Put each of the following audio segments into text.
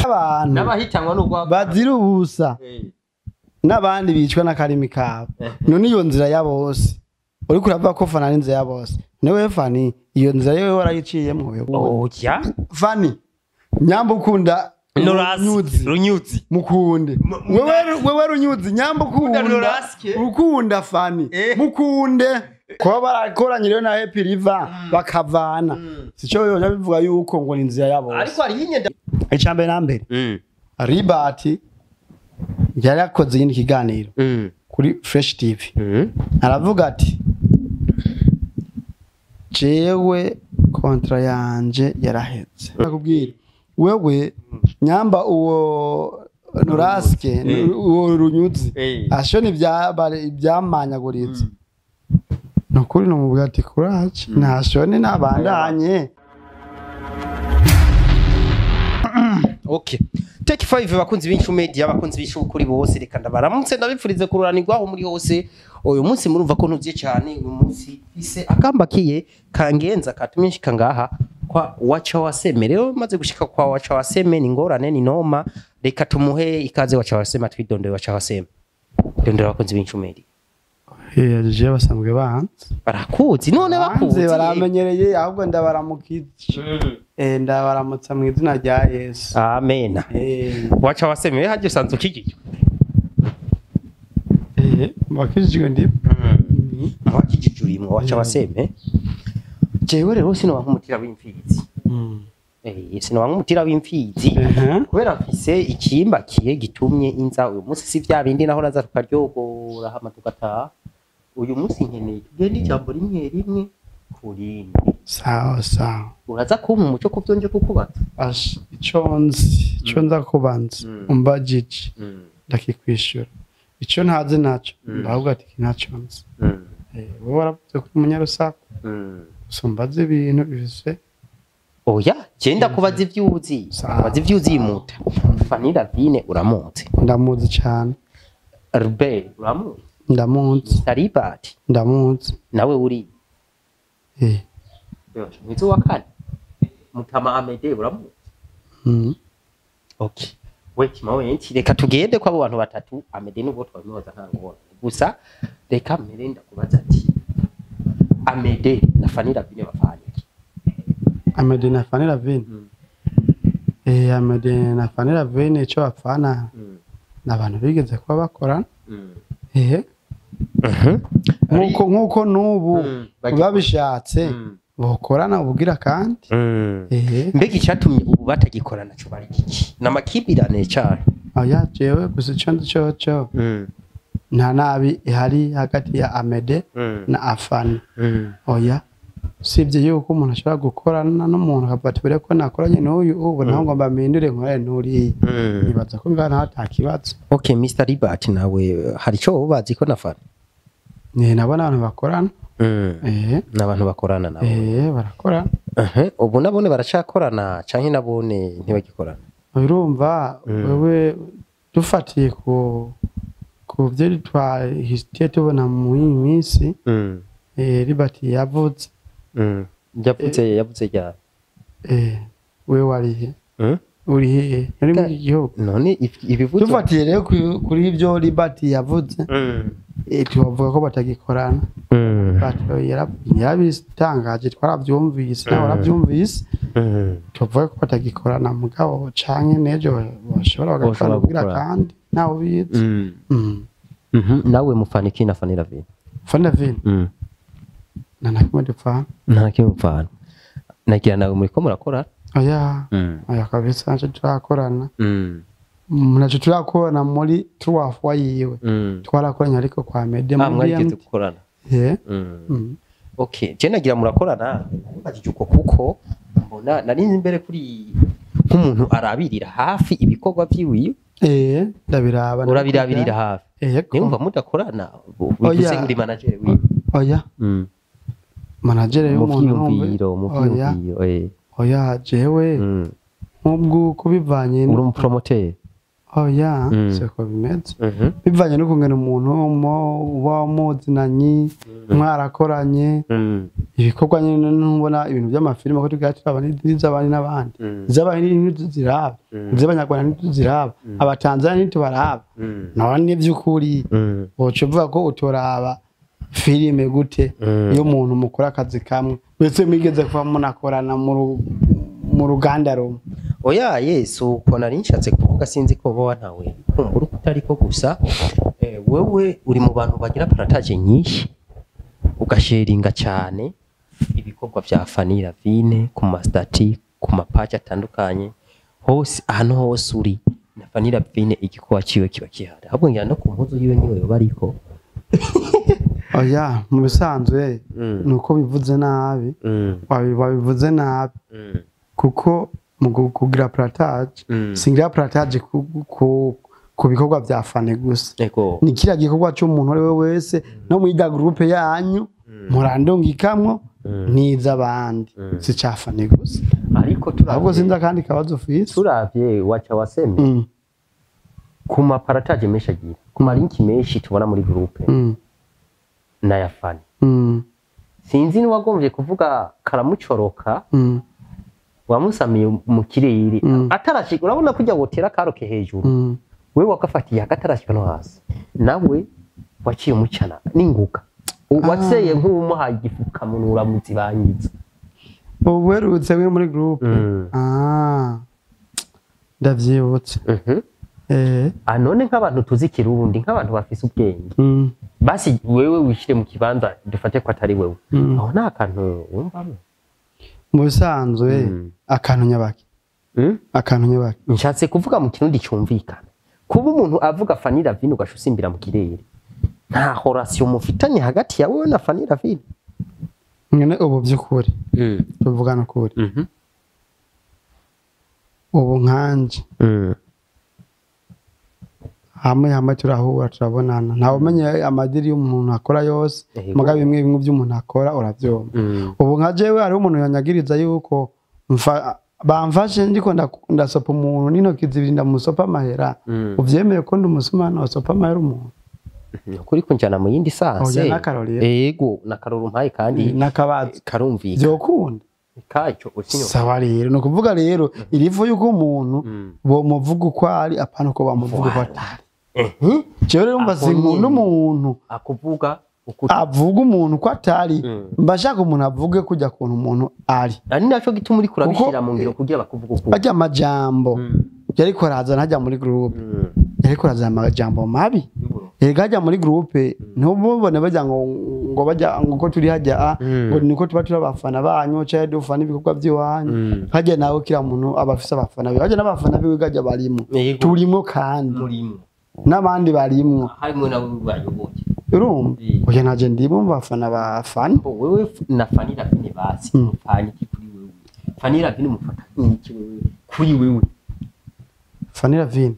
Abantu n'abahitanwa n'urwa bazira ubusa n'abandi bicwa n'akarimi kabo. None iyo nzira ya bose uriko uravuga ko Fani ari inzira ya bose, niwe Fani iyo nzira yewe warayiciyemwo? Oya. Fani nyamba ukunda Norasi. Runyuzi. Runyuzi. Mukunde wewe Runyuzi nyamba ukunda Noraske. Ukunda Fani, mukunde kuba barakoranye rero na Happy River bakavana, sico yoja bivuga yuko ngo ni inzira ya bose. Ariko hari inyenda. Icambere na mbere, Ribati yari yakoze ikindi kiganiro kuri Fresh TV, aravuga ati: "Jewe contrat yanje yarahetse." Nakubwira wewe nyamba uwo Noraske, uwo Runyuzi, ashoni ibyamanyaguritse, nukuri numubwira ati: "Courage, ntashoni nabandanye." Okay. Take 5, bakunzi b'Incu Media, bakunzi b'Incu kuri bose, reka ndabaramutse, ndabipfurize kururanirwa aho muri hose. Uyu munsi murumva ko ntuvye cyane. Uyu munsi ise akambakiye kangenza katumye nshika ngaha kwa Wacha Waseme. Rero maze gushika kwa Wacha Waseme ni ngorane, ni noma. Reka tumuhe ikaze Wacha Waseme, twidondore. Wacha Waseme, dondora abakunzi b'Incu Media. Je basanzwe banze. Barakuzi none? Banze. Bakuzi. Baramenyereye, ahubwo ndabaramukije. Ndabaramutsa mu izina rya Yesu. Amena. Wacha Waseme, haje usanzwe ukijijwe? Bakijijwe ndi. Abakijijwe urimwo, Wacha Waseme. Jewe rero sinoba nk'umutira w'imfizi. Sinoba nk'umutira w'imfizi kubera mfise ikimbakiye gitumye inza uyu munsi. Si vya bindi naho naza tukaryogora hama tugataha. Uyu munsi nkeneye tugende ijambo rimwe rimwe ku rindi. Sawa sawa. Uraza kumpa umuco ku vyo nje kukubaza? Ash, ico nzi, ico nza kubanza umbajije ndakikwishura, ico ntazi naco ndavuga ati: "Iki ntaco nzi." Wowe waravuze ko uri umunyarusaku, gusa umbaze ibintu bifise. Oya, je ndakubaza ivyuzi. Sawa. Ndakubaza ivyuzi yimuta. Fanny Lavine uramuzi? Ndamuzi cane. Albert uramuzi? Ndamuzi. Saribati? Ndamuzi. Nawe uri mwizi wa kane. Mutama Amede uramuzi? Mm. Okay. Wait moment, reka tugende kwabo bantu batatu. Amede nubwo twabimubaza nta ngorane. Gusa reka mbere ndakubaza ati: Amede na Fanny Lavine bapfana iki? Amede na Fanny Lavine? Amede na Fanny Lavine ico bapfana ni abantu bigeze kuba bakorana. Nkuko n'ubu babishatse bokorana ubugira kandi. Mbega icyatumye ubu batagikorana cyo bari iki? Namakibirane cyane? Oya, jewe gusa ico nzi coco, nta nabi ihari hagati ya Amede na Afani. Oya, usibye yuko umuntu ashobora gukorana n'umuntu akavuga ati: "Bure ko nakoranye n'uyu, ubu naho ngomba mpindure nkorane n'uriya." Nibaza ko ngaha naho ata kibazo. Okay, Mr. Libert nawe hari icyo ubazi ko na Fanny? Ni nabo n'abantu bakorana. N'abantu bakorana nabo. Barakorana. Ubu nabone baracakorana canke nabone ntibagikorana? Urumva wewe, dufatiye ku byo twahitiye tubona muri iyi minsi, Libert yavuze. Yavuze ryari? We warihe? Uri hehe? Uri muri iki gihugu? None ibivuze. Dufatiye rero kuri ibyo Libert yavuze, tubavuga ko batagikorana. But yarabitangaje, twarabyumvise, nawe warabyumvise. Tuvuga ko batagikorana, mugabo canke n'ejo bashobora bagakorana Bashobora kugira gukorana. kandi nawe ubizi. Nawe mufana iki na Fanny Lavine? Fanny Lavine na kimwe dupfana. Nta kimwe mupfana. Nagira nawe muriko murakora? Oya, oya kabisa, ntaco turakorana. Ntaco turakorana muri trois fois yiwe. Twarakoranye ariko kwa Mede Ah, muri mwarigeze BMT. gukorana? Okay, je nagira murakorana, mbajije uko kuko mbona nari nzi imbere kuri nk'umuntu arabirira hafi ibikorwa vyiwiwe. Ndabiraba. Urabirabirira hafi? Yego. Nimba mudakorana bivuze Oya. uri manager wiwe? Oya, manager Mu y'umuntu numve. vyiyumviro, mu Oya. vyiyumviro. Oya, jewe nk'ubwo kubivanye Uri umupromoteur? Oya, siko bimeze. Bivanye n'ukungena umuntu uba muzinanye, mwarakoranye ibikorwa nyine, ntubona ibintu by'amafilime ko tugira turaba n'iz'abandi n'abandi, iz'abahindi ntituziraba, iz'abanyarwanda ntituziraba, abatanzania ntitubaraba. None by'ukuri woca uvuga ko utoraba filime gute iyo umuntu mukora akazi kamwe, ndetse mwigeze kuba munakorana mu ruganda rumwe? Oya, yesu, uko nari nshatse kuvuga, sinzi ko boba ntawe kumbura uko utari ko gusa. Wewe uri mu bantu bagira partage nyinshi, ugasharinga cyane ibikorwa vya Fanny Lavine ku ma status, ku ma page atandukanye hose. Ahantu hose uri na Fanny Lavine, igikorwa ciwe kiba kihari, ahubwo ngira no ku mpuzu yiwe niwe yoba ariko. Oya, mu bisanzwe ni uko bivuze nabi. Wabivuze nabi, kuko mu kugira partage, singira partage ku bikorwa bya Fanny gusa. Ni kiriya gikorwa cy'umuntu uwo ari we wese, no muri da groupe yanyu murandungikamwo n'iz'abandi, si ca Fanny gusa. Ariko ahubwo turavye sinzi akandi kabazo ufise. Turavye waca waseme ku ma partage menshi agira, ku ma link menshi tubona muri groupe n'aya Fanny. Sinzi niwagombye kuvuga karamucoroka, wamusamiye mu kirere atarashika. Urabona kujya wotera karoke hejuru, wewe wakafatiye hagati arashika no hasi, nawe waciye umucana n'inguka. Waseye nk'uwumuhaye igifukamunwa, uramuzibanyiza. Ubu werutse we muri groupe. Ah, ndavyibutse. Ah, none nk'abantu tuzi ikirundi, nk'abantu bafise ubwenge, basi wewe wishire mu kibanza, dufate ko atari wewe, aho nta kantu wumvamo? Mu bisanzwe, akantu nyabaki? Akantu nyabaki? Nshatse kuvuga mu kirundi cyumvikana, kuba umuntu avuga Fanny Lavine ugasha usimbira mu kirere, nta relation mufitanye hagati ya wewe na Fanny Lavine. Nyine ubu by'ukuri, tuvugana ukuri, ubu nkanje hamwe hamwe turahura, turabonana, ntawe umenya amadiri y'umuntu akora yose. Mugabo bimwe bimwe by'umuntu akora urabyumva. Ubu nka jewe hariho umuntu yanyagiriza yuko bamfashe ndiko ndasopa umuntu n'intoki zibiri, ndamusopa amahera. Uvyemeye ko ndi umusuma nosopa amahera umuntu? Ukuri kunjana mu yindi sens. Oya, n'akarorero. Yego, n'akarorero umpaye kandi n'akabazo. Karumvikana. Vyokunda. Kacyo usinyo. Sawa, rero ni ukuvuga rero irivu yuko umuntu bomuvuga uko ari, apana uko bamuvuga uko atari. Jewe rero mba Ako sinkunda nyene. umuntu Akuvuga uko avuga umuntu uko atari. Mba nshaka umuntu avuge kujya kuntu umuntu ari. Ari naco gituma uriko urabishira Kuko- mu ngiro kugira bakuvuga uko. Barya amajambo yariko arazana hajya muri groupe, yariko arazana amajambo mabi. Erega hajya muri groupe ntububone bajya ngo bajya ngo uko turi hajya, ngo niko tuba turi abafana banyu cyangwa dufana ibikorwa by'iwanyu. Hajya nawe kila muntu aba afise abafana biwe, hajya n'abafana biwe gajya barimo. Turimo kandi. Murimo. N'abandi barimwo. Harimo nabo bayoboye. Urumva? Oya, naje ndimo mu bafana ba Fanny. Bo wewe na Fanny Lavine basi, mufanye iki kuri wewe? Fanny Lavine mufata nk'iki wewe, kuri wewe? Fanny Lavine,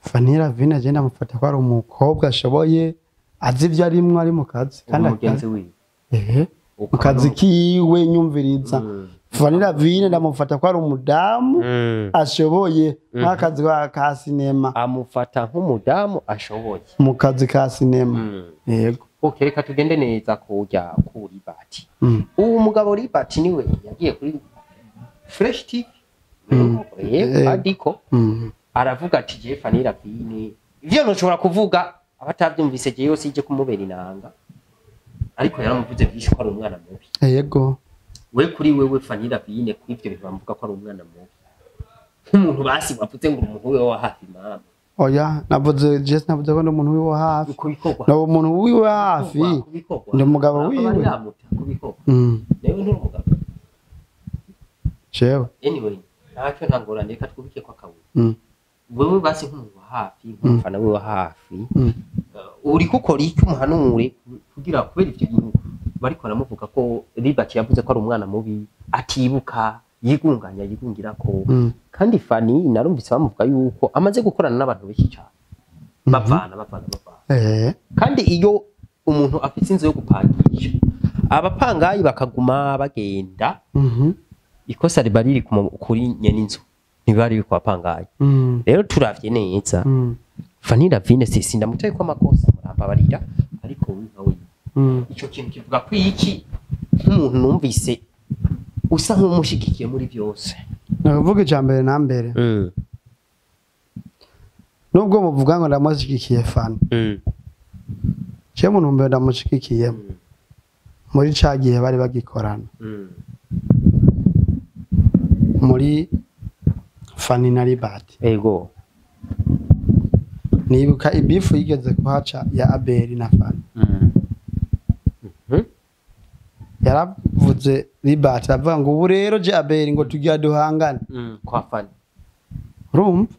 Fanny Lavine agenda amufata ko ari umukobwa ashoboye, azi ibyo arimwo, ari mu kazi kandi umugenzi wiwe. Ehe, mu kazi kiwe. Nyumviriza, Fanny Lavine ndamufata ko ari umudamu ashoboye nk'akazi ka sinema. Amufata nk'umudamu ashoboye. Mu kazi ka sinema, yego. Okay, reka tugende neza kujya ku Libati. Uwo mugabo Libati niwe yagiye kuri Fresh TV, adiko aravuga ati je Fanny Lavine ivyo ntushobora kuvuga, abatavyumvise jewe sije kumubera inanga, ariko yaramuvuze byinshi ko ari umwana mubi. We kuri wewe, Fanny Lavine, kuri ivyo bintu bamuvuga ko ari umwana mubi, nk'umuntu basi wavuze ngo umuntu wiwe wa hafi, mama. Oya, navuze je navuze ko ndi umuntu wiwe hafi. Ku bikorwa. Ni umuntu wiwe hafi. Ku bikorwa. Ndi umugabo wiwe. Yamuta ku bikorwa. Nawe nturi umugabo? Jewe. Anyway, ntacyo, nta ngorane, reka twubike ko akabuye. Wewe basi nk'umuntu wa hafi, nk'umufana wiwe wa hafi, uriko ukora iki umuhanure kugira, kubera ivyo bintu bariko baramuvuga ko Libert yavuze ko ari umwana mubi, atibuka, yigunganya, yigungira ko? Kandi Fanny narumvise bamuvuga yuko amaze gukorana n'abantu benshi cyane, bavana bavana bavana. Kandi iyo umuntu afite inzu yo gupangisha, abapangayi bakaguma bagenda, ikosa riba riri kuri nyene inzu. Ntibari kwa pangaye. Rero turavye neza, Fanny Lavine si ndamuteye ko amakosa, murambabarira, ariko nkawe ico kintu kivuga ko iki nk'umuntu numvise usa nk'umushigikiye muri byose. Nakuvuga icya mbere na mbere, nubwo muvuga ngo ndamushigikiye Fanny, je mu ntumbero ndamushigikiye muri ca gihe bari bagikorana muri Fanny na Libert. Ego. Nibuka ibifu yigeze kuhaca ya Abeli na Fanny. Yaravuze Libert avuga ngo ubu rero je Abeli ngo tugira duhangane kwa Fanny. Urumva?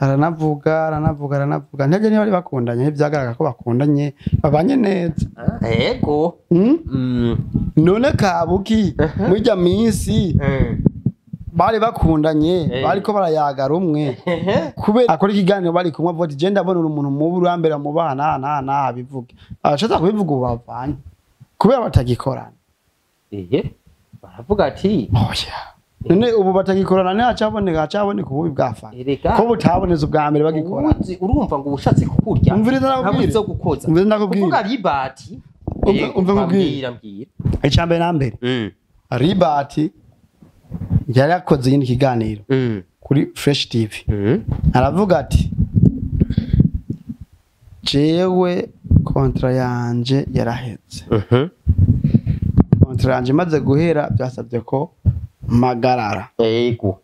Aranavuga aranavuga aranavuga, ntibyo niba bari bakundanye, byagaragara ko bakundanye babanye neza. Ego. None Kabuki mujya minsi bari bakundanye, bariko barayaga rumwe, kubera akora ikiganiro bari kumwe avuga ati je ndabona uri umuntu mubi urambera mu bana na na bivuge, arashatse kubivuga ubu bavanye kubera batagikorana. Baravuga ati oya none ubu batagikorana ntacaboneka, hacaboneka ububi bwa Fanny ko butabonetse ubwa mbere bagikora. Urumva ngo ubushatse kukurya umviriza nakubwira, umviriza nakubwira, kuvuga Libert, umva nkubwira icambere na mbere, Libert yarakoze yindi kiganiro kuri Fresh TV, aravuga ati jewe kontra yanje yarahetse, kontra yanje imaze guhera byasabye ko magarara. Yego.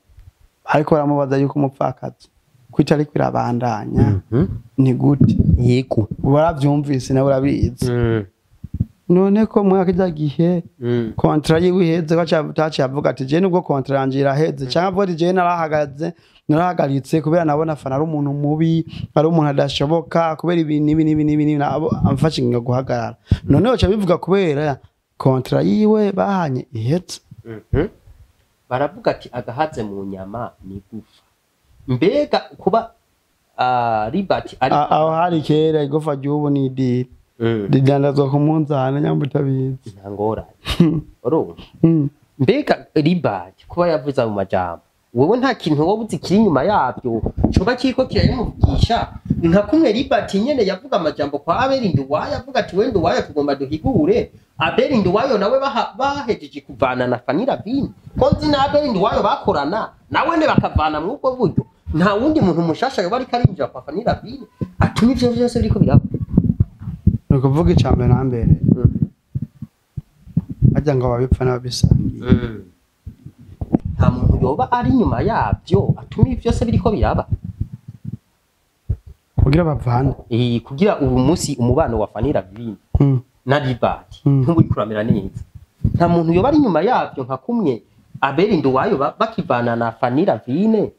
Ariko baramubaza yuko umupfakazi kwita ariko irabandanya ni gute? Yego. Waravyumvise nawe urabizi. None ko mwaka kijya gihe kontra yiwe iheze ko taci avuga ati je nubwo kontra yanje iraheze, cyangwa avuga ati je narahagaze narahagaritse kubera nabona Fanny ari umuntu mubi, ari umuntu adashoboka kubera ibi nibi nibi nibi nabo amfashe ngingo guhagarara. None baca bivuga kubera kontra yiwe bahanye iheze. Baravuga ati agahaze mu nyama ni gufa. Mbega kuba Libert ari aho hari kera igufa ry'ubu ni idiri ridandazwa ku munzani nyamba utabizi nta ngorane. Urumva? Mbega Libert kuba yavuze mu majambo, wewe nta kintu wowe uzi kiri inyuma yabyo coba kiriko kirabimuvugisha? Nka kumwe Libert nyene yavuga amajambo kwa Abeli Nduwayo, avuga ati we Nduwayo tugomba duhigure. Abeli Nduwayo nawe bahejeje kuvana na Fanny Lavine, ko nzi na Abeli Nduwayo bakorana nawe ne bakavana mw'ubwo buryo. Nta wundi muntu mushasha yoba ariko arinjira kwa Fanny Lavine atuma ivyo vyose biriko biraba. Ni ukuvuga icambere na mbere, harya ngo ababipfa n'ababisangiye. Nta muntu yoba ari inyuma yabyo atuma ivyo vyose biriko biraba kugira bavane. Kugira ubu munsi umubano wa Fanny Lavine na Libert ntuburi kuramera neza. Nta muntu yoba ari inyuma yabyo nka kumwe Abeli Nduwayo bakivana na Fanny Lavine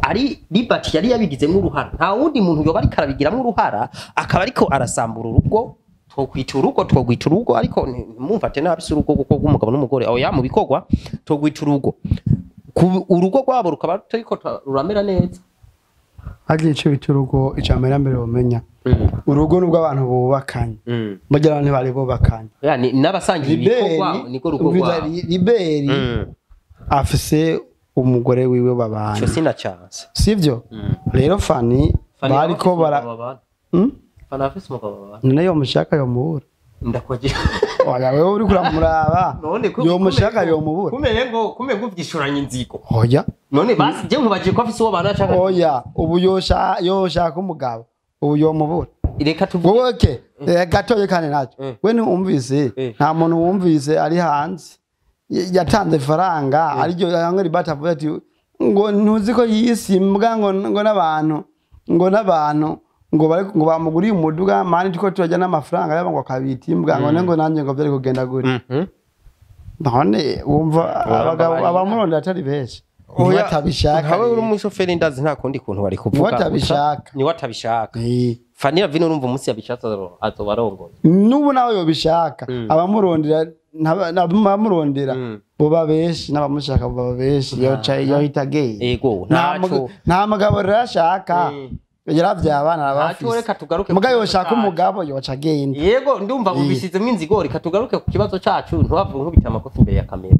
ari Libert yari yabigizemo uruhara. Nta wundi muntu yoba ariko arabigiramo uruhara akaba ariko arasambura urugo, twokwita urugo, twokwita urugo, ariko mumfate nabi si urugo kuko rw'umugabo n'umugore, oya mu bikorwa twokwita urugo. Urugo rwabo rukaba rutariko ruramera neza. Hagiye ico bita urugo, icambere mbere bumenya urugo nubwo abantu bubakanye, burya abantu ntibari bubakanye. Yani n'abasangiye ibikorwa niko rugo rwabo. Libert afise umugore wiwe babana. Ico sina chance. Sivyo? Rero Fanny bariko bara Fanny afise umugabo babana. None yo mushaka yo mubura. Ndakwaje. Oya wewe uri kuramuraba. Yo mushaka yo mubura. Kumbe ngo uvyishuranye inzigo. Oya. None basi je nkubaje ko afise uwo bana canka. Oya, ubu yosha kumugabo. Ubu yo mubura. Reka tuvuge. Wowe gatoye kane nacho. We ntumvise, nta muntu wumvise ari hanze. Yatanze faranga ariryo hamwe Libert avuga ati ngo ntuzi ko yisimbwa ngo n'abantu ngo n'abantu ngo bari ngo bamuguriye umuduga mani tuko turajya n'amafaranga yabo ngo akabita imbwa ngo ngo nanjye ngo byari kugenda gute. None wumva abagabo abamurondera atari benshi. Oya atabishaka. Nkawe uri umushoferi ndazi nta kundi kuntu bari kuvuga. Ni watabishaka. Fanny Lavine urumva umunsi yabishatse azobarongoye. Nubu nawe yobishaka abamurondera n'abamurondera boba benshi n'abamushaka boba benshi yoca yohita gay. Yego ntaco nta mugabo rashaka yaravye abana arabafise. Reka tugaruke mugabo yoshaka umugabo yoca gay. Yego ndumva ubishizemo inzigo, reka tugaruke ku kibazo cacu ntubavuge nkubita amakofi imbere ya kamera.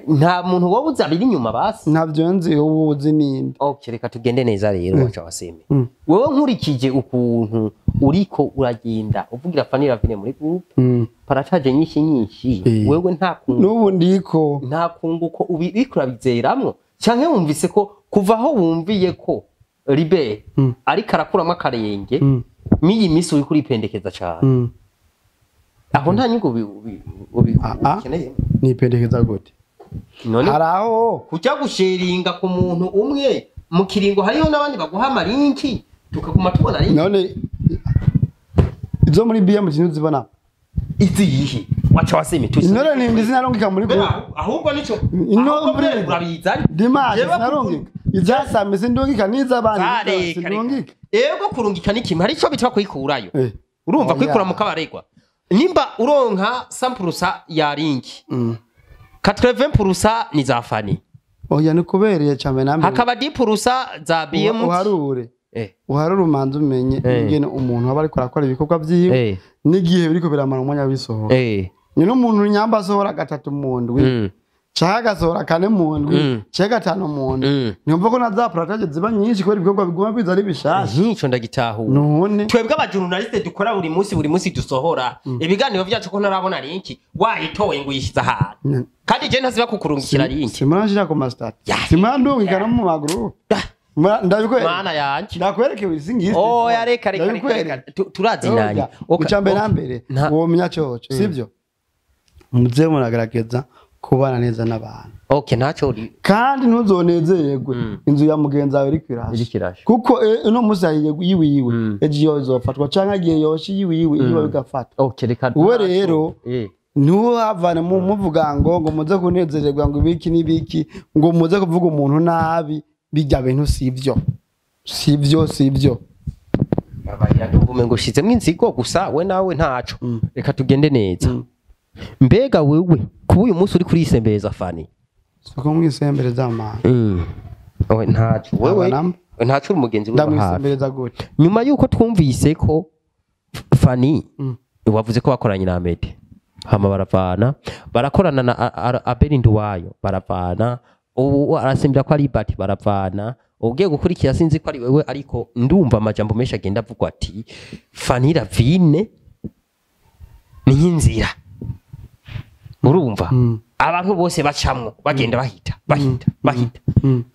Nta muntu wowe uzi abiri inyuma basi. Ntabyo nzi, ubu uzi ninde? Okay, reka tugende neza rero, waca waseme. Wewe nkurikije ukuntu uriko uragenda uvugira Fanny Ravine muri group, parataje nyinshi nyinshi, wewe nta kungu N'ubu ndiko. Nta kunguko ubiriko urabizeramwo, canke wumvise ko kuva aho wumviye ko Libe ariko arakuramo akarenge, n'iyi minsi uriko uripendekeza cane, aho nta nyungu ukeneye? Nipendekeza gute? None Hari aho kujya gusheringa ku muntu umwe mu kiringo, hariho n'abandi baguha amalinki, tukaguma tubona linki. None izo muri BM ntuzibona? Izihe? Waca waseme tuzi. Intore ntindi sinarungika muri Mbere group. Ahubwo nico Ino ahubwo mbere mbere. urabizanye. Dimaje Jewe sinarungika, izasame sindungika, n'iz'abandi Reka, reka. sindungika. Ego, kurungika ni kimwe, hari ico bitwa kuyikurayo. Urumva, Oya. kuyikura mu kabaregwa, nimba uronka 100% ya linki, 80% ni za Fani. Oya, ni kubereye cyane na mbere. Hakaba 10% za BMT. Uharure, uharure, umanze umenye ingene umuntu aba ariko arakora ibikorwa vyiwe n'igihe biriko biramara umwanya bisohora. Ni n'umuntu nyamba asohora gatatu mu ndwi, canke agasohora kane mu ndwi, canke gatanu mu ndwi, niyumva ko na za partage ziba nyinshi kubera ibikorwa biguma biza ari bishasha. Nkico ndagitahura. None Twebwe abajournaliste dukora buri munsi, buri munsi dusohora ibiganiro vyacu, ko ntarabona linki wayitoye ngo uyishyize ahantu, kandi je ntasiba kukurungikira linki. Simuranshira ku ma status, Ya. simurandungika no mu maguru. Ndabikwereka. Mana yanje. Ndakwereka ibisingisi. Oya, reka, reka, reka, reka. Turazinanye. Icya mbere na mbere, womenya coco sibyo, muze muragerageza kubana neza n'abantu. Okay, ntacyo uri. Kandi ntuzonezerwe inzu ya mugenzi wawe iriko irasha. Iriko irasha. Kuko uno munsi yahiye yiwiwe, ejo iyo izofatwa, canke agiye yosha yiwiwe, iwe bigafatwa. Okay, reka. Uwe rero, ntuhavane mu muvuga ngo muze kunezererwa, ngo ibiki n'ibiki, ngo muze kuvuga umuntu nabi. Bijya bintu sivyo, sivyo, sivyo. Babarira, ndumva umengo ushizemwo inzigo gusa we nawe. Ntaco, reka tugende neza. Mbega wewe kuba uyu munsi uri kurisembereza Fani? Siko mwisembereza amana. Owe, ntaco wewe. Abanamo. Ntaco, uri umugenzi wiwe hafi. Ndamwisembereza gute? Nyuma yuko twumvise ko Fani wavuze ko bakoranye na Amede, hama baravana, barakorana na Abeli Nduwayo baravana, ubu arasimbira ko ari Bati baravana, ugiye gukurikira sinzi ko ari wewe, ariko ndumva amajambo menshi agenda avugwa ati Fanny Ravine ni nk'inzira, urumva, abantu bose bacamwo bagenda bahita bahita bahita.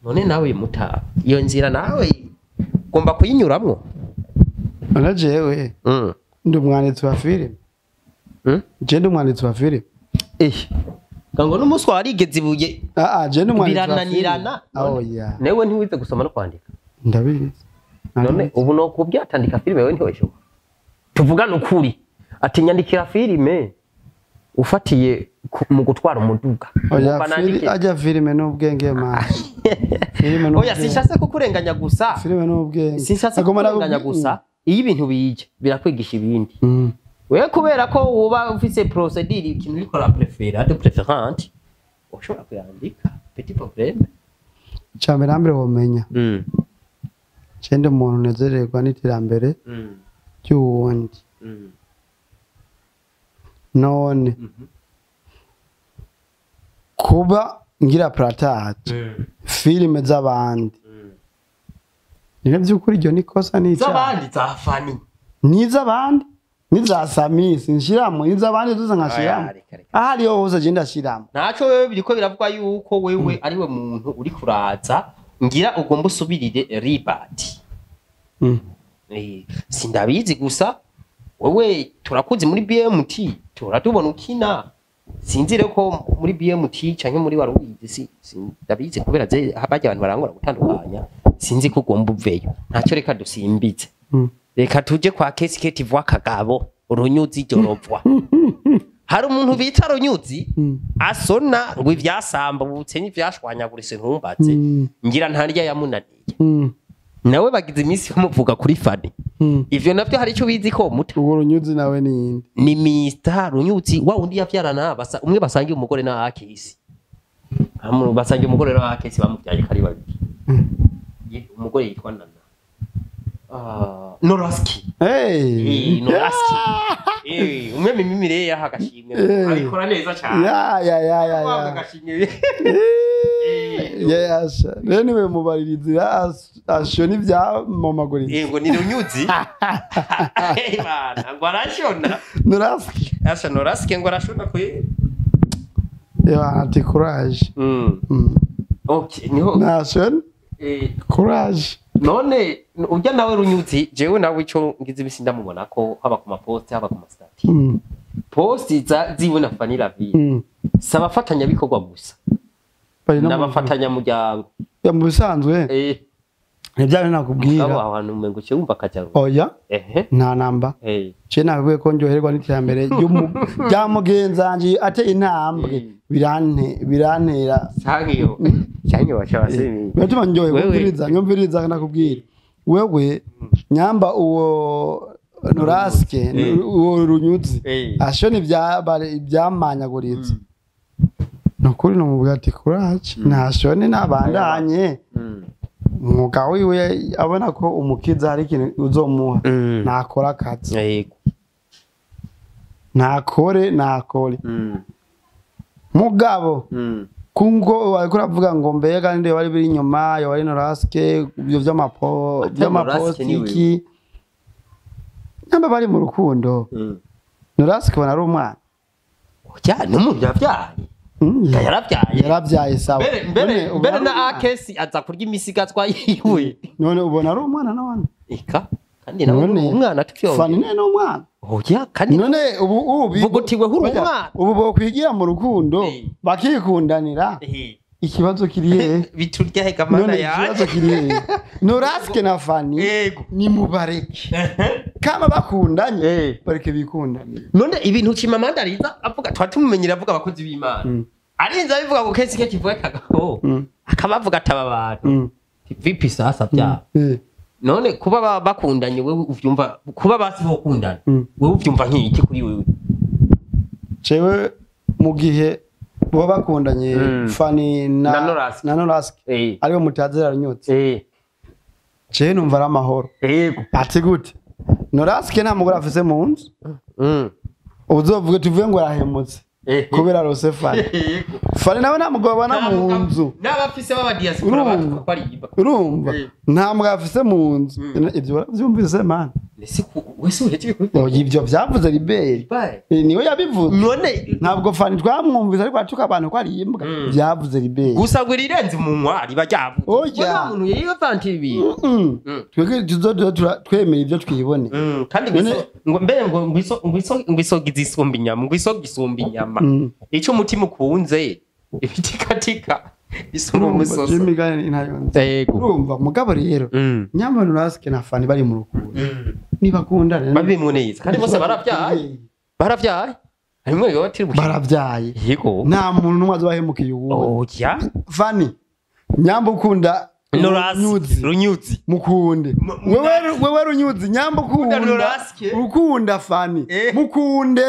None nawe muta iyo nzira nawe ugomba kuyinyuramwo? None jewe ndi umwanditsi wa filime. Je ndi umwanditsi wa filime. Eh, ngo n'umuswa warigeze ibuye. Ah ah, je ndi umwanditsi wa filime. Birananirana. Oh yeah. Newe ntiwize gusoma no kwandika? Ndabizi. None ubu no kubyatandika filime wewe ntiweshobora? Tuvugane ukuri, ati nyandikira filime ufatiye mu gutwara umuduga. Oya. Ngomba nandike. Ajya filime n'ubwenge man, filime Oya, n'ubwenge. sinshatse kukurenganya gusa. Filime n'ubwenge. Sinshatse Agomba kukurenganya gusa, iyo ibintu bije birakwigisha ibindi. Wewe kubera ko uba ufise procédure, ikintu uriko ura préféra de préférente, ushobora kuyandika, petit problème. Icya mbere na mbere womenya, je ndi umuntu unezererwa n'iterambere ry'uwundi. None kuba ngira partage filime z'abandi, nibyo by'ukuri iryo ni kosa n'icyaha. Z'abandi, za Fani? N'iz'abandi, n'iza Sami sinshiramo, n'iz'abandi zose nkashiramo. Oya, reka, reka. Aho ariho hose je ndashiramo. Ntaco, wewe biriko biravugwa yuko wewe ariwe muntu uri kuraza ngira ugomba usubirire Ribati. Sindabizi gusa wewe turakuzi muri BMT, turatubona ukina, sinzi rero ko muri BMT canke muri warubizi, sindabizi kubera ze barya abantu barangora gutandukanya, sinzi ko ugomba uveyo. Ntacyo, reka dusimbize. Reka tuje kwa Kesiketi vuwa Kagabo Runyuzi Jorovwa. Hari umuntu bita Runyuzi asona ngo ivyasambutse n'ivyashwanyaguritse, ntumbaze. Ngira ntarya yamunaniye. Nawe bagize iminsi bamuvuga kuri Fani. Ivyo navyo hari icyo bizi ko muta? Uwo Runyuzi nawe ninde? Ni Mr Runyuzi wa wundi yavyarana basa, umwe basangiye umugore na Akisi. Hamwe basangiye umugore na Akisi, bamuvyaye kari babiri. Umugore yitwa Nana. Ah, Noraski. Hey. Noraski. Umwe mimimire yaha agashimwe abikora neza cyane. Ya ya ya ya ya. Agashimwe. Yes, rero niwe mubaririzi ashona ivyamamaguritse. Yego ni runyuzi. Bana ngo arashona. Noraski. Asha Noraske ngo arashona kwe. Ya ati courage. Okay, niho. Nashona. Courage. None ujya nawe runyuzi jewe nawe ico ngize ibisi ndamubona ko haba ku mapost haba ku mastati. Post ziwe na Fanny Lavine. Saba fatanya bikorwa gusa. N'abafatanya muryango. Ya mu bisanzwe. Nibyo nakubwira. Abo abantu umengo cyo wumva kajya. Oya. Nta namba. Je nakubwiye ko ndyoherwa n'iterambere rya mugenzanje ate intambwe birantera. Sangiyo. Sangiyo bacabasemi. Bituma ndyoherwa kumviriza nyumviriza nakubwira. Wewe nyamba uwo Noraske uwo runyuzi ashoni ibyamanyaguritse. Nukuri nomubwira ati courage ntashone nabandanye. Umwuga wiwe abona ko umukiza hari ikintu uzomuha nakora akazi. Yego. Nakore. Mugabo kungo wariko uravuga ngo mbega ninde wari biri inyuma yo wari Noraske ibyo by'amapo by'amapostiki. Nyamba bari mu rukundo. Noraske bona ari umwana. Oya n'umuntu yavyaye. Yarabyaye sawa. Mbere na akesi aza kurya imisigatwa yiwe. None ubona ari umwana none. Eka kandi nawe umwana tuvyonge. Fani ne no umwana. Oya kandi none ubu vugutiwe huri umwana. Ubu bokwigira mu rukundo bakikundanira. Ikibazo kiri he? Biturya he kamana ya. Ikibazo kiri he? Noraske na Fani ni mubareke. Kama bakundanye bareke bikundane. None ibintu Chimamanda ariza avuga twatumumenyera avuga abakozi b'Imana. Arinza bivuga ngo kesi ke kivuga kagaho. Akabavuga ataba abantu. Vipi sasa bya. None kuba bakundanye wewe uvyumva kuba basi bokundana. Wewe uvyumva nk'iki kuri wewe? Jewe mu gihe bo bakundanye Fani na Noraske ariwe mutazera runyutse. Jewe numva ari amahoro. Yego. Ati gute? Noraske nta mugore afise mu nzu. Uzovuga tuvuye ngo arahemutse. Kubera rose Fani. Fani nawe nta mugabo abana mu nzu. N'abafise baba diaspora batwariba. Urumva? Nta mugabo afise mu nzu. Ibyo baravyumvise man. Ese wese uheje bikuri. Ibyo byavuze Liberi. Niwe yabivuze. None ntabwo Fani twamwumvise ariko atuka abantu ko ari imbwa. Byavuze Liberi. Gusa ngo rirenze umunwa riba ryavuze. Oya. Umuntu yivanti ibi. Twebwe twemera ibyo twibone. Kandi ngo mbere ngo ngwiso gizisumba inyama, ngwiso gisumba inyama. Ico umutima ukunze ibitikatika isumba umusoso. Yego. Urumva mugabo rero nyamba Noraske na Fani bari mu rukundo. Nibakundana babimwe neza kandi bose baravyaye. Baravyaye. Harimwe yo batiri baravyaye. Yego. Nta muntu numwe azobahemukiye uwo. Oya. Fani nyamba ukunda Noraske runyuzi mukunde. Wewe runyuzi nyamba ukunda Noraske ukunda Fani mukunde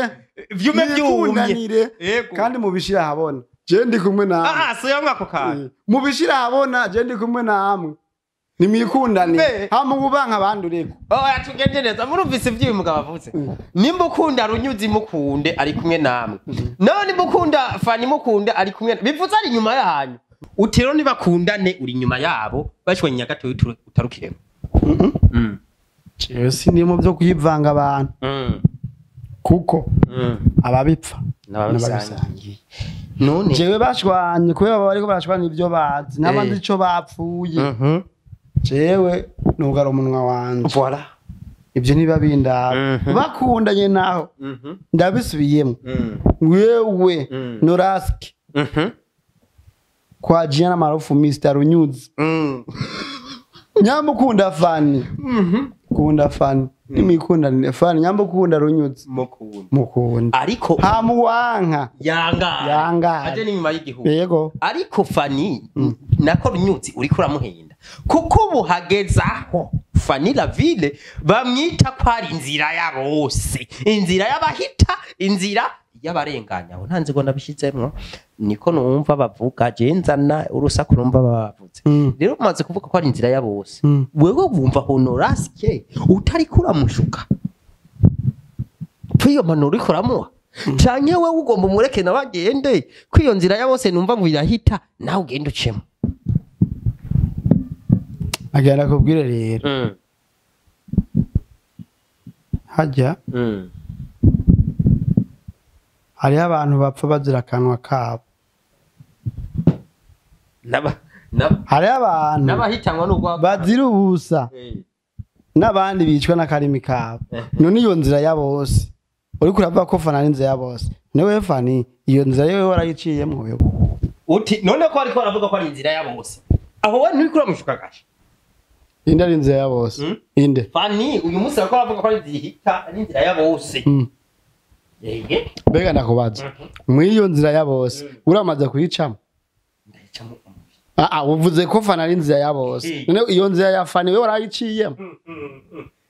vyume byumye kandi mubishira habona. Je ndi kumwe namwe. So yamwako kandi. Mubishira habona je ndi kumwe namwe. Nimikundane hamwe ubanka abandi ureko. Oya tugende neza murumvise ivy'uyu mugabo avuze. Nimba ukunda runyuzi mukunde ari kumwe namwe. None nimba ukunda Fani mukunde ari kumwe bivuze ari nyuma yanyu. Utero nibakundane uri nyuma yabo bashwanye nyagato utarukiremo. Jewe sinimo byo kuyivanga abantu. Kuko ababipfa n'ababisangiye. None jewe bashwanye kubera bariko barashwana ivyo bazi n'abandi ico bapfuye. Jewe nugara umunwa wanje. Voilà. Ibyo niba bindaba. Bakundanye naho. Ndabisubiyemo. Wewe Noraske. Kwa jina maarufu Mr. Runyuzi. Nyamukunda Fani. Kunda Fani. Nimikunda Fani nyamukunda Runyuzi. Mukunda. Ariko hamuwanka. Yanga. Aje ni nyuma y'igihugu. Yego. Ariko Fani nako Runyuzi uriko uramuhenda. Kuko buhagezaho Fanny Lavine bamwita ko ari inzira ya bose. Inzira y'abahita, inzira y'abarenganya. Aho ntanze ngo nabishizemwo niko numva bavuga jenzana urusaku numva bavuze. Rero umaze kuvuga ko ari inzira ya bose. Wewe wumva Honoraske utari kuramushuka. Kwiyo mpanuro uriko uramuha canke wewe ugomba umureke nawe agende kwiyo nzira ya bose numva ngo irahita nawe ugende ucemo. Agenda kubwire rero hajya hariho abantu bapfa bazira akanwa kabo. Hariho abantu n'abahitanwa n'urwa bazira ubusa n'abandi bicwa n'akarimi kabo. None iyo nzira ya bose uriko uravuga ko Fani ari inzira ya bose, niwe Fani iyo nzira yewe warayiciyemwo wewe. Uti none ko ariko aravuga ko ari inzira ya bose, aho we nturiko uramushuka gasha. Inde ari inzira ya bose? Inde Fani uyu munsi ariko aravuga ko ari inzira ihita, ari inzira ya bose. Yege mbega ndakubaza, muri iyo nzira ya bose uramaze kuyicamo? Ndayicamo. Uvuze ko Fani ari inzira ya bose, none iyo nzira ya Fani wewe warayiciyemo?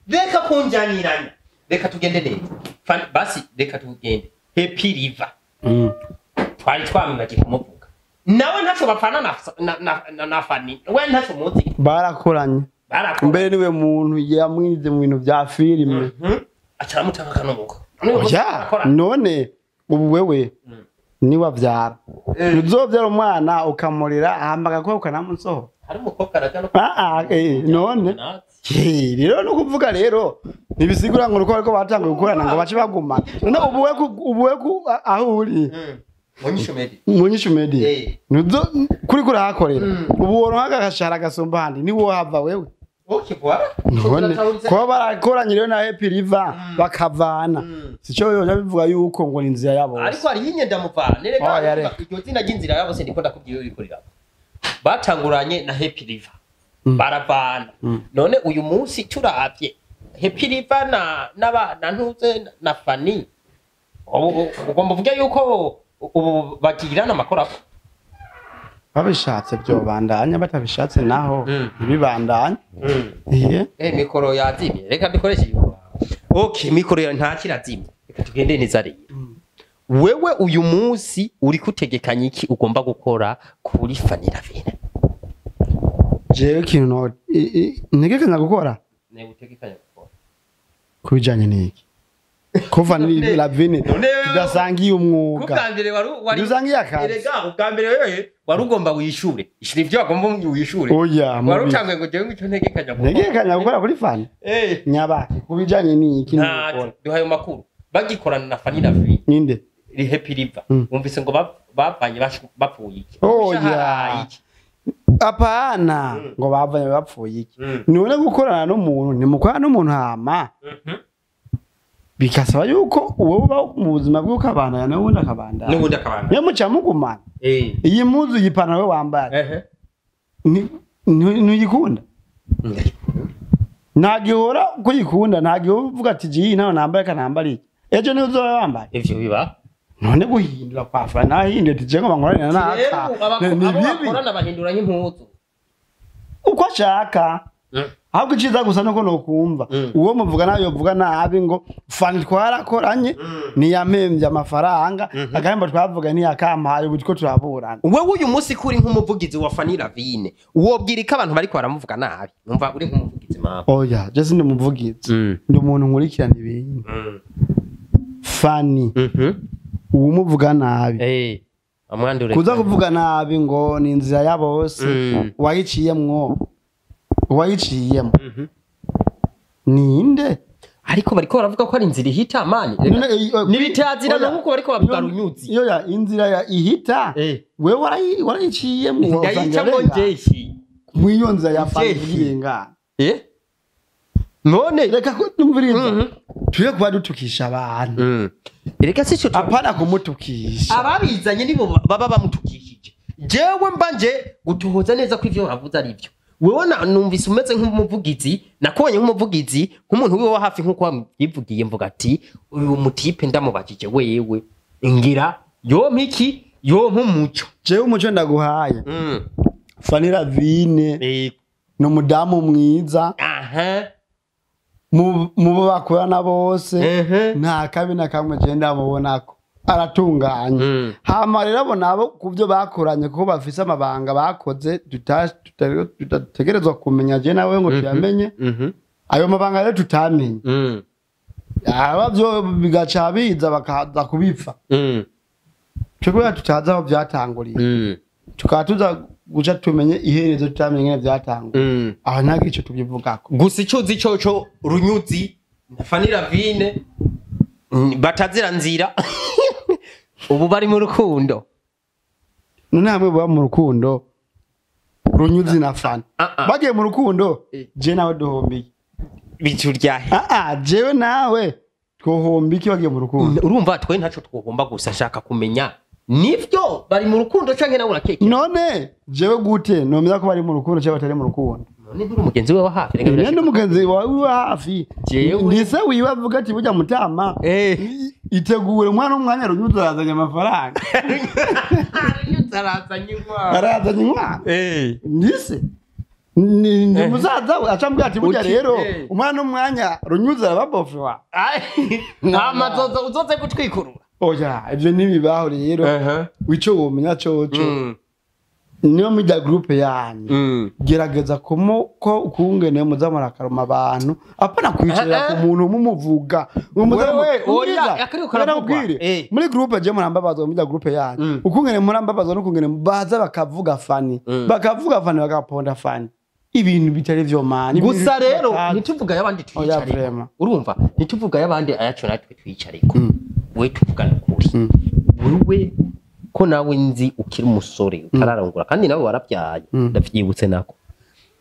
Reka kunjaniranya, reka tugende neza Fani, basi reka tugende Happy River. Twari twamwibagiye kumuvuga nawe ntaco bapfana na Fani, we ntaco muzi. Barakoranye mbere, niwe muntu yamwize mu bintu vya filime aca aramutanga akanobuka. None ubu wewe niwavyara uzovyara umwana ukamurira hama ko ukanamusoho hari umukobwa araja no none rero no kuvuga rero nibisigura ngo uko bariko batanguye gukorana ngo bace bagumana. None ubuwe aho uri munyishu media nuzo kuri kurahakorera ubu woronka agashahara gasumba handi niwo hava wewe. Okay voilà. None kuba barakoranye rero na Happy River bakavana sico yoja bivuga yuko ngo ni inzira yabo. Ariko hari inyenda muvana nereka iryo zina ry'inzira yabo se ndiko ndakubwiye urikorera. Batanguranye na Happy River baravana. None uyu munsi turavye Happy River na na ntuze na Fani ugomba uvuge yuko ubu bagirana amakora babishatse byo bandanya, batabishatse naho ntibibandanye. Mikoro yazimye, reka dukoreshe. Okay, mikoro ya nta kirazimye, reka tugende neza rero. Wewe uyu munsi uri kutegekanya iki ugomba gukora kuri Fani Ravine? Jewe kintu ntegekanya gukora, ne utegekanya gukora kubijanye n'iki? Ko Fani Ravine tudasangiye umwuga. Kubwambere wari dusangiye akazi. Erega ubwambere wewe wari ugomba wishure ishira ivyo wagomba wishure. Oya wari utanguye ngo jewe ico ntegekanya gukora. Ntegekanya gukora kuri Fani nyabaki kubijanye n'iki? Nta duhaye makuru bagikorana na Fani Ravine ninde ri Happy River umvise ngo bavanye bapfuye iki? Oya apana ngo bavanye bapfuye iki? None gukorana n'umuntu ntimukorana n'umuntu hama bikasaba yuko uwo uba mu buzima bw'ukabandanya n'ubundi akabandanya. N'ubundi akabandanya. Niyo muca mugumana. Iyi mpuzu yipantaro we wambaye ntuyikunda? Ntagihora kuyikunda, ntagihora uvuga ati jiyi nawe nambaye kanambara iki. Ejo niyo uzoba wambaye. Ivyo biba. None guhindura kwa Fani nahinduye ati je ngo bankorane naka. Ni bibi. Abakorana bahindura nk'impuzu. Uko ashaka. Ahubwo iciza gusa nuko nokumva uwo muvuga nayo yovuga nabi ngo Fani twarakoranye niyamemvye amafaranga agahembo twavuga ntiyakampaye ubu two turaburana. Wewe uyu munsi kuri nk'umuvugizi wa Fani Ravine wobwira ko abantu bariko baramuvuga nabi numva uri nk'umuvugizi mama? Oya je sindi umuvugizi, ndi umuntu nkurikirana ibintu. Fani uwumuvuga nabi amwandure kuza kuvuga nabi ngo ni inzira ya bose wayiciyemwo wayiciyemo ninde? Ariko bariko baravuga ko ari inzira ihita mani nibitazira nuko bariko bavuga runyuzi. Iyo ya inzira ya ihita wewe warayiciyemo ndayicamo njeshi mwiyo nzira ya Fani irengana. None reka kumviriza tuye kuba dutukisha abantu. Reka sico apana kumutukisha ababizanye nibo baba bamutukishije. Jewe mbanje gutohoza neza ko ivyo bavuze ari byo. Wewe numvise umeze nk'umuvugizi, nakubonye nk'umuvugizi, nk'umuntu wiwe wa hafi nkuko wamwivugiye mvuga ati uyu mutipe ndamubajije wewe ngira yompa iki yompa umuco. Jewe umuco ndaguhaye. Fani Ravine ni umudamu mwiza. Mu bo bakorana bose nta kabi na kamwe je ndamubonako. Aratunganye. Hama rero abo nabo kuvyo bakoranye kuko bafise amabanga bakoze tutategerezwa kumenya je nawe ngo tuyamenye. Ayo mabanga rero tutamenye. Aba byo bigaca biza bakaza kubipfa. Cyo kubera tutazi aho byatanguriye, tukaba tuza guca tumenye iherezo, tutamenye ingene byatanguriye, aho nta gice tubyivugako. Gusa icyo uzi cyoco, Runyuzi na Fanny Lavine batazira nzira, ubu bari mu rukundo. None hamwe baba mu rukundo, Runyuzi na Fanny bagiye mu rukundo, je nawe duhombiye. Bituryahe? Jewe nawe twohomba iki bagiye mu rukundo? Urumva twe ntaco twohomba, gusa nshaka kumenya nivyo bari mu rukundo canke nawe urakeke. None jewe gute nomenya ko bari mu rukundo cyangwa batari mu rukundo? None nturi umugenzi we wa hafi? Reka Nende birashika. Umugenzi wawe wa hafi? Jewe. Ndise wiwe avuga ati burya mutama, itegure umwana umwanya Runyuzi arazanye amafaranga. Runyuzi arazanye inkwano. Arazanye inkwano. Ndise ni musaza we acambwira ati burya Uti, rero umwana umwanya Runyuzi arababofewa. Nta mazozo uzoze gutwikurura. Oya, ivyo ntibibaho rero. Ico womenya coco, niyo mujya groupe yanyu, gerageza kumu ko ukungene muza murakaruma abantu, apana kwicarira ku muntu mumuvuga ngo muza. Wewe, Umviriza, oya, akariko karavugwa. ndakubwire, muri groupe je murambabazwa, muri groupe yanyu ukungene murambabazwa n'ukungene baza bakavuga Fani, bakavuga Fani, bakaponda Fani, ibintu bitari vyo mani. Gusa rero ntituvuga y'abandi, Oya, twiyicareko. vraiment. Urumva, ntituvuga y'abandi, ayacu natwe twiyicareko. We tuvugana ukuri, wewe ko nawe nzi ukiri umusore utararongora, kandi nawe warabyaye, ndavyibutse nako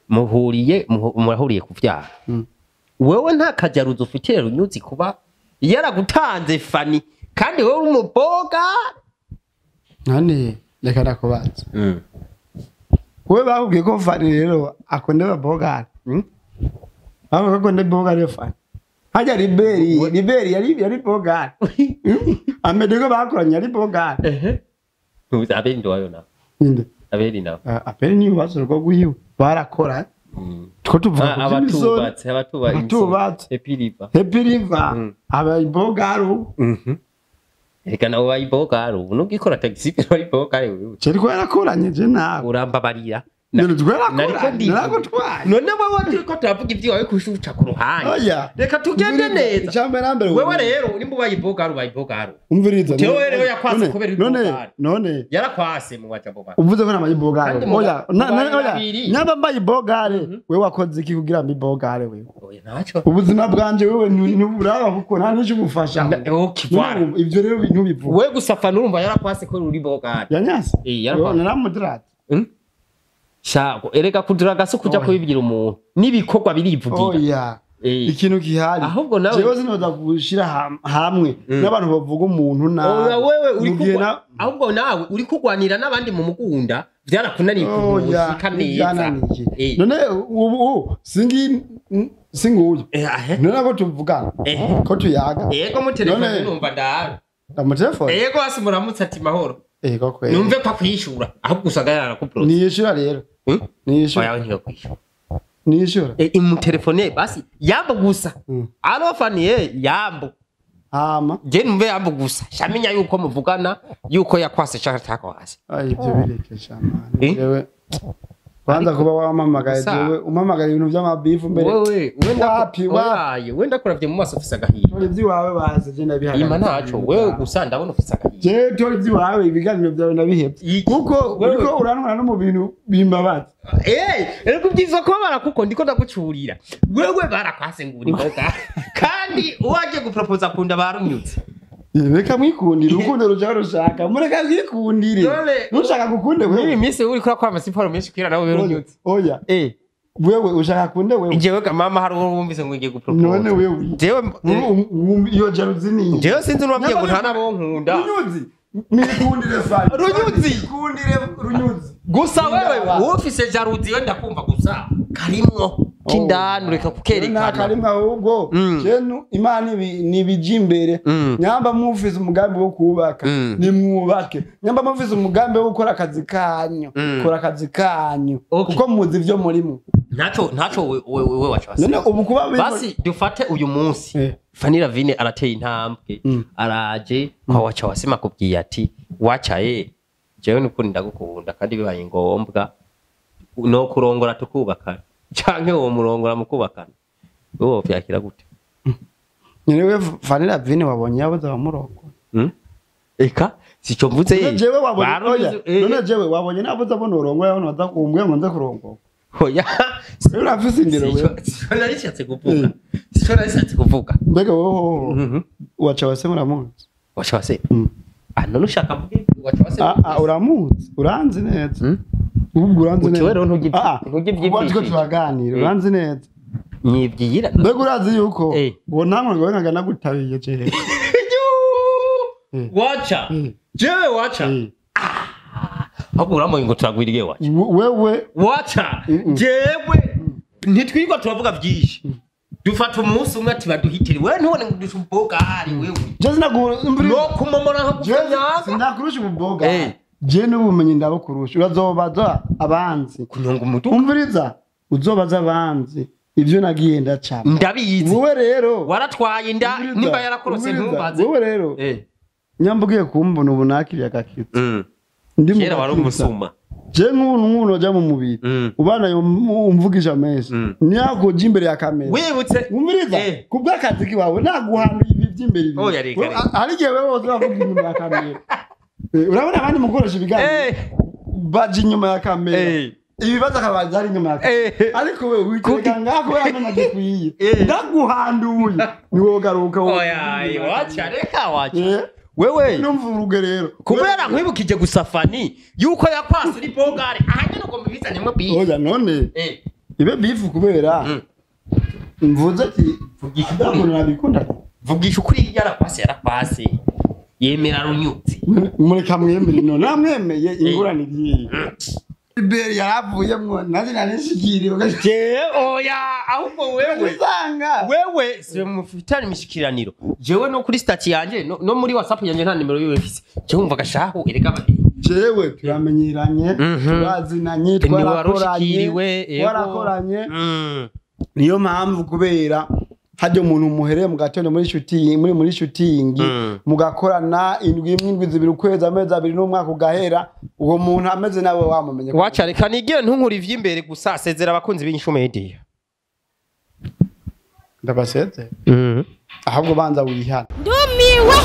muhuriye murahuriye kuvyara. Wewe nta kajaruzo ufitiye Runyuzi kuba yaragutanze Fani kandi wewe uri umuboga? None reka ndakubaza, wowe bakubwiye ko Fani rero akunda ababogari? Bakubwiye ko akunda bogari yo Fani? Hajya Liberi yari bogari, Amedego bakoranye yari bogari. Abeli ndiwayo nawe. Inde? Abeli nawe. Aperi ni ibibazo rwo gwiwe barakora, two tuvuga ku by'imisoro. Abatubatse, abatubatse. Abatubatse. Epiriva. Happy River aba ibogari ubu. Reka nawe bayibogari ubu nubwo ikora taxi, pero bayibogari wewe. Cyo ariko yarakoranye je nawe. Urambabarira. None Nariko twarakoranye, ndivuga. naragutwaye. None wewe turiko turavuga ivy'iwawe kushuca ku ruhande. Oya. Reka tugende neza. Ijambo la mbere, Wewe rero nimba ubayibogari, ubayibogari. Umviriza. Jewe rero yakwase None- kubera none ibogari. None Yarakwase mu wajambo ba. Uvuze ko namayibogare? Kandi Oya, mubaye oya, babiri. nyamba mbaye ibogare, wewe wakoze iki kugira mbe ibogare wewe? Oya, ntaco. Ubuzima bwanje wewe ntuburaba kuko nta n'icyo ubufasha. Okay, voilà. None ivyo rero ntubivuga. We gusa Fani urumva yarakwase ko uri bogari. Yanyase. Yarakwase. Naramudrate. Shako erega kuduraga so kuja Oya. kubibwira umuntu n'ibikorwa birivugira. Oya. Ikintu gihari, Ahubwo nawe- jewe sinoza gushira hamwe n'abantu bavuga umuntu nabi. Oya, wewe uri Mu gihe kugwa ahubwo nawe uri kugwanira n'abandi mu mugunda, byarakunaniye Oya, kugushika neza. ntibyananiye. None ubu singi singuyu. Ahe. None ko tuvugana, ko tuyaga. Yego, mu telefone. None- Numva ndabe. Amutelefone. Yego, hasi muramutse ati mahoro. Ego kweli. Numve ko akwishura, ahubwo usanga yarakuprose. Niyishura rero. Niyishura. Oya, ntiyokwishura. Niyishura. Imutelefone basi yambo gusa. Alo Fani, yambo. Hama. Je numve yambo gusa, shamenya yuko muvugana yuko yakwase canke atakwase. Ay, ibyo bireke shamani. Eh? Jewe kwanza kuba wamamagaye, Gusa- jewe umamagaye ibintu by'amabifu mbere. Wewe wenda Wapi, wapi? Oya, wenda kuravye mu maso ufise agahinda. Tora iby'iwawe baze je ndabihagarika. Ima ntaco, wewe gusa ndabona ufise agahinda. Jewe tora iby'iwawe, ibiganiro byawe ndabihebye. Iki? Kuko Wewe- uriko urantwara no mu bintu bimbabaza. Erega ubyiza kubabara kuko ndiko ndagucurira. Wewe barakwase ngo uri mboga. Kandi uwagiye gupropoza kunda barunyutse. Reka mwikundire urukundo ruja rushaka, mureka mwikundire. None- Nushaka gukunde Muri iyi wewe. minsi uri kurakora amasiporo menshi kwira nawe birunyutse. Oya, wewe ushaka kunde wewe. Jewe ga mama hari uwo wumvise ngo ngiye gupropoza. None wewe. Jewe Iyo jalousie ni jewe sinzi n'uwambwiye ngo nta nabo nkunda. Runyuzi, mwikundire Fani. Runyuzi! Mwikundire Runyuzi. Gusa wewe Indaba. ufise jalousie, wenda kumva gusa karimwo kindani, ureka Nta kukerekana. karimwe ahubwo. Jenu Imana nibijya imbere. Nyamba mufise umugambi wo kubaka, nimwubake. Nyamba mufise umugambi wo gukora akazi kanyu, kora akazi kanyu. Okay. Kuko muzi ivyo murimo. Ntaco wewe wacha wasi. None ubu kuba Basi dufate uyu munsi Fanny Lavine arateye intambwe, araje kwa wacha wasema kubwiye ati wacha, jewe nukuri ndagukunda kandi bibaye ngombwa no kurongora tukubakana, canke uwo murongora mukubakana, wewe wovyakira gute? Nyine Vanilla Vini wabonye yabuze abamurongo. Eka sico mvuze. None jewe wabonye, oya, none jewe wabonye nabuze abona urongo yaho nza kumbwe ngo nze kurongo. Oya. Urafise indero wewe. Sico narishatse kuvuga. Sico narishatse kuvuga. Mbega wowe waca wase muramuzi? Waca wase. Ah, none ushaka mvuge waca wase. Ah, uramuzi, uranzi neza. Ubwo uranzi neza. Uti rero ntugivyifishije. Kuko turaganira, uranzi neza. Nyibyira. Mbega urazi yuko uwo namwe ngo nkaga nagutabiye jewe. Wacha. Jewe wacha. Ahubwo uramoye ngo turagwiriye wacha. Wewe wacha. Jewe ntitwirwa turavuga byinshi. Dufata umunsi umwe ati baduhitire. Wewe ntubone ngo dusha ububoga hari wewe. Je sinagura no kumomora nka gufanyaga. Sinakurusha ububoga. Je n'ubumenyi ndabukurusha. Urazobaza abanzi. Kunyonga umuduga. Umviriza. Uzobaza abanzi. Ivyo nagiye ndacapa. Ndabizi. Wewe rero waratwaye inda nimba yarakorose ntumbaze. Wewe rero nyambugiye kumbona ubu nakiriye agakitse. Ndi kera wari umusuma. Je nk'ubu noja mu mubiri. Ubana umvugisha menshi. Nyakuja imbere ya kamera. Wibutse. Umviriza. Kubw'akazi kiwawe naguhanuye ibi by'imbere ibi. Oya reka. Hari igihe wewe uzavuga inyuma ya kamera. Urabona abandi mukoresha ibiganiro. Baje inyuma ya kamera. Ibibazo akabanza ari inyuma ya kamera. Ariko wewe witega ngaho yamenya gikwiye. Ndaguhanduye. Niwogaruka. Oya, wacha reka wacha. Wewe numva uruge rero kubera nkwibukije gusa Fani yuko yakwasa uri bogare ahanye nuko mbizanyemo beef. Oya none ibe beef kubera mvuze ati vugisha ukuri nabikunda. Vugisha ukuri yarakwase yarakwase yemera runyutse mureka mwemere none namwemeye ingurane igiye Iberi yaravuyemwo nazi nanishikiriwe. Je oya ahubwo wewe usanga wewe siwe mufitanye imishikiraniro. Jewe no kuri stati yanje no muri WhatsApp yanje nta nimero yiwe mfise. Je wumva gashaho erega bade. Jewe turamenyeranye turazinanye twarakoranye. Niyo mpamvu kubera hajya umuntu muhereye mu gatondo muri shooting muri shooting mugakorana indwi imwe indwi zibiri ukwezi amezi abiri n'umwaka ugahera uwo muntu ameze nawe wamumenye. Wacha reka nigire ntunkuri ivy'imbere gusa sezera abakunzi b'inyishu media. Ndabaseze. Ahubwo banza wihana. Ndumiwe.